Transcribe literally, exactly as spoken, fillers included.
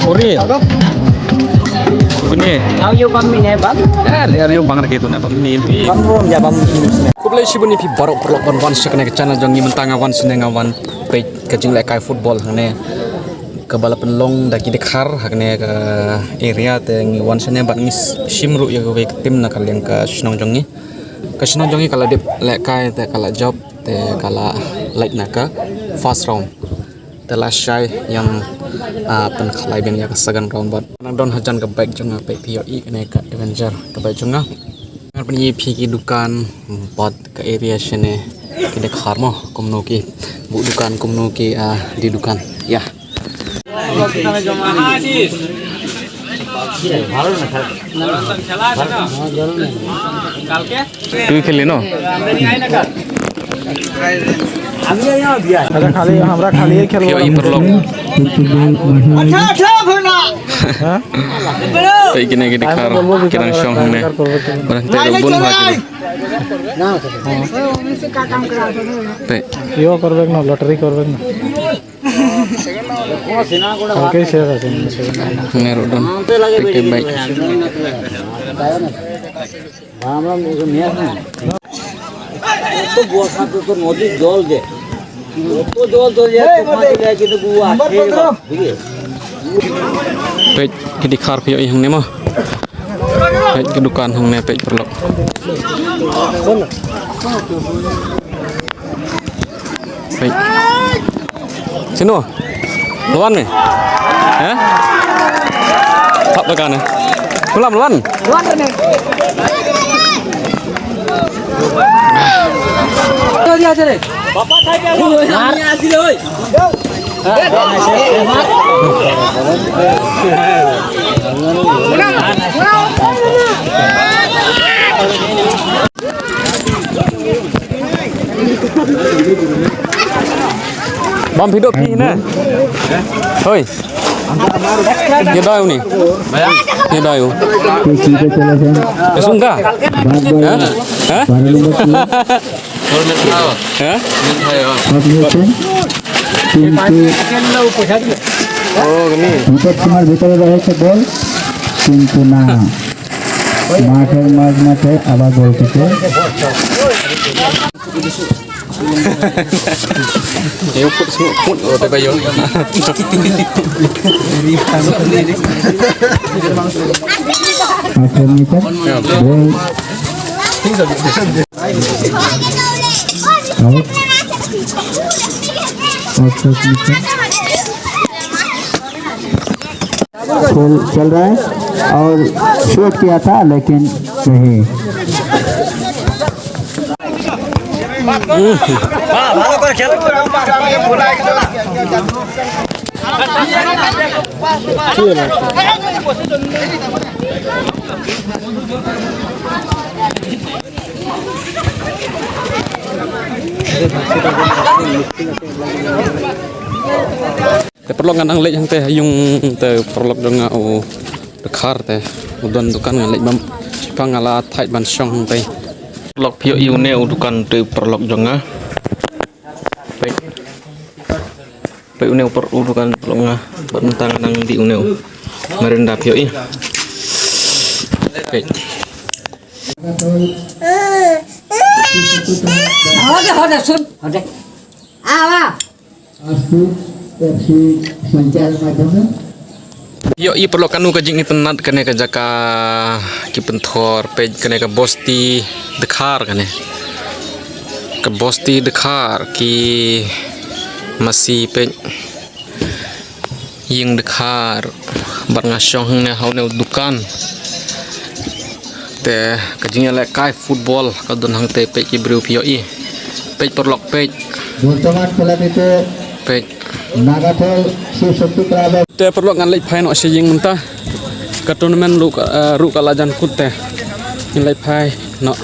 Uri. Uni. Au yu bam mine bam. Eh, liar yu bang rake tu na bam ni. Bam rum ya bam. Khublei shibun ïa phi baroh paralok ban wan sha kane ka channel jong ngi. Mynta nga wan shane, nga wan peit ka jinglehkai football hangne kaba la pynlong da ki dkhar ha kane ka area, te ngi wan shane bad ngi shim ruh ïa kawei ka team na ka liang ka shnong jong ngi. Ka shnong jong ngi ka la dep lehkai te ka la jop, te ka la lait na ka first round. Te la shai ïa, ah, pynkhlaiñ biang ïa ka second round bad nang don hajan ka bike jong nga, peit phi ïohi kane ka Avenger ka bike jong nga. Ngan pynïaid phi ki dukan bad ka area shane, ki dkhar mo kumno ki buh dukan, kumno ki, ah, die dukan. Ïa. তুই খেলি ন? আচ্ছা, খালি, আমরা খালি খেলবো। Yo, i paralok. হ্যাঁ? Peit kine ki dkhar, ki nang shong hangne. Barang te bun ha ki. Peit. Yo, করবে না, lottery করবে না। কালকেই শেষ আছে। Ngeru don. Peit ki bike. তো বর্ষাতে তো নদীর জল যে, তো জল চলে যায়, তোমার চলে যায়, কিন্তু গুয়া খেয়ে যাবে, বুঝলি? Peit ki dkhar phi ïohi hangne mo. Peit ki dukan hangne, peit paralok. Peit. Sino? Lawan me? Eh? Thap tekan eh. Lawan, lawan. Bam phi dok phi ne. Hoi. Ye dai u ni. Ye dai u. Ye sungka. Ha? Ha? Ha? কিন্তু ও, গনি। বিপদ সীমার ভিতরে রয়েছে বল, কিন্তু না, মাঠের মাঝ মাঠে আবার গোলটিকে। Yo put semua put, oh, tak payah. আক্রমণটা গোল। Out. Out, out, out. गोल चल रहा है और शूट किया था, लेकिन नहीं। Te paralok, ngan nang leit hangte ha ïung te paralok jong nga u dkhar te u don dukan, ngan leit bam. Shipang nga la thait ban shong hangte. Paralok, phi ïohi une u dukan te paralok jong nga. Peit. Peit une u par u dukan paralok nga. Bad mynta nga nang dih une u Mirinda, phi ïohi. Peit. Hode, hode, sun, hode. Awa. Ïohi paralok, kano ka jingitynnad kane ka jaka ki pynthor, peit kane ka bosti dkhar kane. Ka bosti dkhar ki masi, peit. Ïing dkhar, bad nga shong hangne ha une u dukan. Te ka jingïalehkai football ka don hangte, peit ki briew, phi ïohi. Peit paralok, peit. বর্তমান খেলাটিতে Peit. নাগাফল শিবশক্তি ক্লাব Te paralok, ngan leit phai noh sha ïing mynta. Ka tournament ruh ka, eh, ruh ka la jan kut te. Ngan leit phai noh.